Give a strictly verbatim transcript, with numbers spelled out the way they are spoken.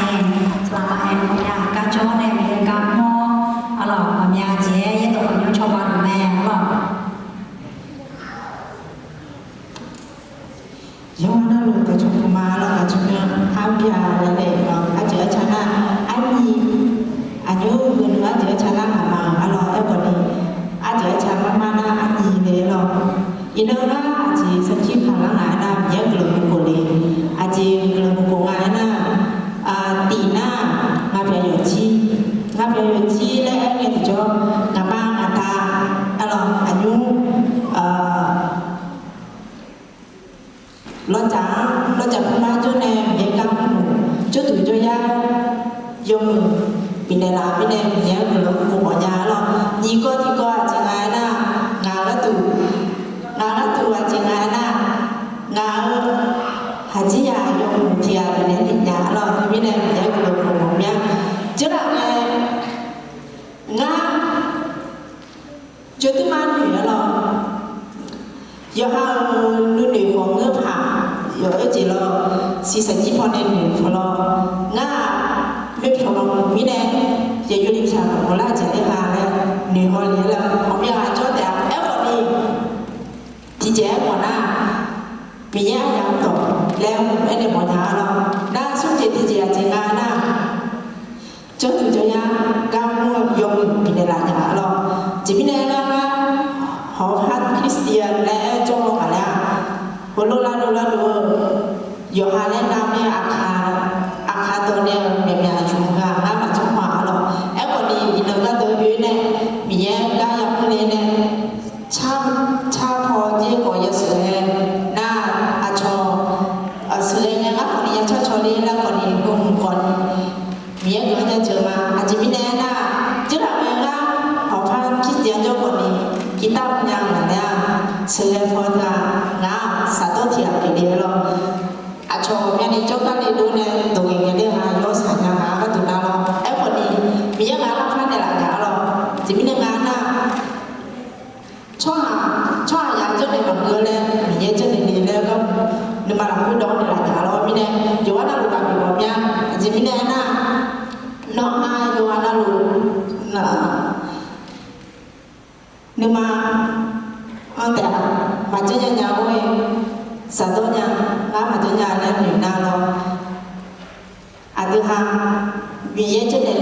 Aqduimaf aer-eu ghawqmya garjawr nae Miqyaer gar mr-awr, arlawq, ghawqmya jeq-aer yaerdawq khawf nymr cawba luf mae, arlawq. Yawqha navluf dawqcawq puq ma, arlawq, gaqcawq mya, arbyaq laer nae, arjeuq arca nar, arnyi, aqnymr geuf nui arjeuq arca nar ngaq ma, arlawq, aerkhawf ni, arjeuq arca mar mar nar arnyi le, arlawq. Iqnan nar aqjeq sarkir paq lar ngaq aernar, Miqyaer guiqlanq bukhof le. Aqjeq guiqlanq bukhof nga aernar, tiq nar, ngaq pyaq yawqjir, ngaq pyaq yawqjir laer aer ngae tiqjawr, ngaqma ngaqda, arlawq, aqnymr, lawdzaq-anr, lawdzaq puma jawr nae Miqyaer gar mrluf, jawrduq jawryar yawmuiq bifnaeq laf mirnae Miqyaer guiqlanq bukhof mawfnya, arlawq. Nyiq kawv tiq kawv aqjeq nga aernar, ngaq gharduq, ngaq gharduq aqjeq nga aernar, ngaq-euq haqjir yaq yawmuiq tiq ghaq bifnaeq nya, arlawq. Teumirnae Miqyaer guiqlanq bukhof mawfmya. Jeurlaf ngae, ngar jawrduq mar noeq, arlawq. Yawqha-euq nuinoeq ghawq ngeur paq yawf-aer jeq lawr, shiqshaq jir pawnae noeq pawlawr, ngar-aq, moerpyawq maqmuiq mirnae, yaqyawf ni pyaq maqmawf lar-eu jeq ler ha laer noeq haw le laer ghawqmya ghaq jawr taef-a. Aerkhawf ni, tiqjeq-aer mawf nar, Miqyaer aryamq dawq laer aernaeq mawfnya, arlawq. Nar smr jeq tiqjeq aqjeq nga aernar, jawrduq jawryar gar mr-eu yawmuiq bifnaeq laf nya, arlawq. Aqjeq mirnae aernar, hawqpar Christian laer aer-eu jawr-eu ngaq laer-aq, heulof lar lof lar lof-eu yawqha laer nav nae aqkaq, aqkaq dawq nae-euq myaqmyaq yuf-eu ghaq ngar maqjanr ma, arlawq. Aerkhawf ni iqnan gharduq oe nae Miqyaer gar yamr le nae, car, car paw jir khawf yasheuq ghae nar, aqcawq, sheuqghae nya ngar khawf ni ya car caw le nar khawf ni, hmq khawf ni Miqyaer guiqlanq jaceuq ma. Aqjeq mirnae aernar, jeurlaf ngae ngar hawqpar Christian jawr khawf ni, kirtav mrnya ngaq nae-aq, sheuqghae paw taq ngaq-aq saqdawr tiq ghaq pyeuf le, arlawq. Aqcawq ghawqmyani jawrgar le dov nae dawq ngaeq ngaeq ler-a yawr saqnya ngaq-a gharduq nar, arlawq. Aerkhawf ni, Miqyaer ngaq-anr lafpar naeqlaf nya, arlawq. Aqjeq mirnae nga aernar, tsawrhaq, tsawrhaq yaq janrnaeq maqngeur laer Miqyaer janrnaeq le laer gar, nuima lafkhoer dawq-anr naeqlaf nya lawr mirnae, yawqghaq navluf ghaq bif mawf mya. Aqjeq mirnae aernar, nawr-aq yawqghaq navluf nuima-anr taef-a maqjanr nya nya-or, saqdawr nya, ngar maqjanr nya laer noeq nar lawr. Aqdui ha Miqyaer janr